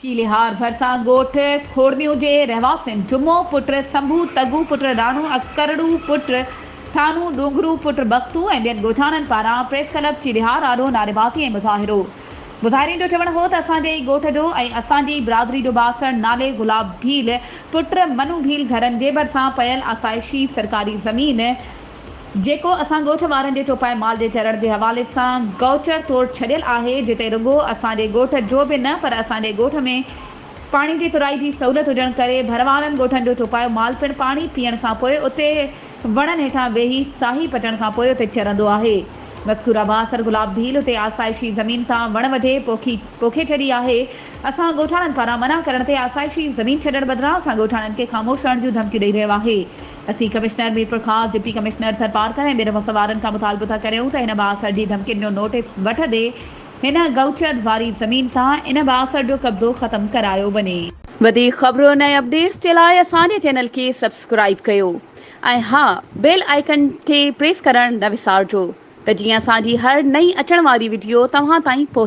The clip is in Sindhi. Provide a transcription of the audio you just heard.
چيليهار ڀرسان ڳوٺ کوڙميون جي رهواسين جمعو پٽ سنڀو، تڳو پٽ راڻو، اڪرڙو پٽ ٿانو، ڏونگرو پٽ بختو ۽ ٻين ڳوٺاڻن پاران پريس ڪلب چيليهار آڏو نعريبازي ۽ مظاهرو. مظاهرين جو چوڻ هو ته اسان جي ئي ڳوٺ جو ۽ اسان جي ئي برادري جو بااثر نالي گلاب ڀيل پٽ منو ڀيل گهرن جي ڀرسان پيل آسائشي سرڪاري زمين جيڪو اسان ڳوٺ وارن جي چوپائي مال جي چرڻ جي حوالي سان گئوچر طور ڇڏيل آهي، جتي رڳو اسان جي ڳوٺ جو به نه پر اسان جي ڳوٺ ۾ پاڻي جي ترائي جي سهولت هجڻ ڪري ڀروارن ڳوٺن جو چوپايو مال پڻ پاڻي پيئڻ کان پوء اتي وڻن هيٺان ويهي ساهي پٽڻ کان پوء اتي چرندو آهي. مذڪوره بااثر گلاب ڀيل اتي آسائشي زمين تان وڻ وڍي پوکي پوکي ڇڏي آهي. اسان ڳوٺاڻن پاران منع ڪرڻ تي آسائشي زمين ڇڏڻ بدران اسان ڳوٺاڻن کي خاموش رهڻ جون ڌمڪيون ڏئي رهيو آهي. اسين commissioner Mirpurkhas, deputy commissioner Tharparkar ۽ ٻين وس وارن کان مطالبو ٿا ڪريون ته هن بااثر جي ڌمڪين جو نوٽيس وٺندي هن گئوچر واري زمين تان ان بااثر جو قبضو ختم ڪرايو وڃي. وڌيڪ خبرن ۽ اپڊيٽس جي لاء اسان جي چينل کي سبسڪرائيب ڪيو ۽ ها بيل آئيڪن کي پريس ڪرڻ نه وسارجو ته جيئن اسان جي هر نئين اچڻ واري وڊيو توهان تائين پهچي.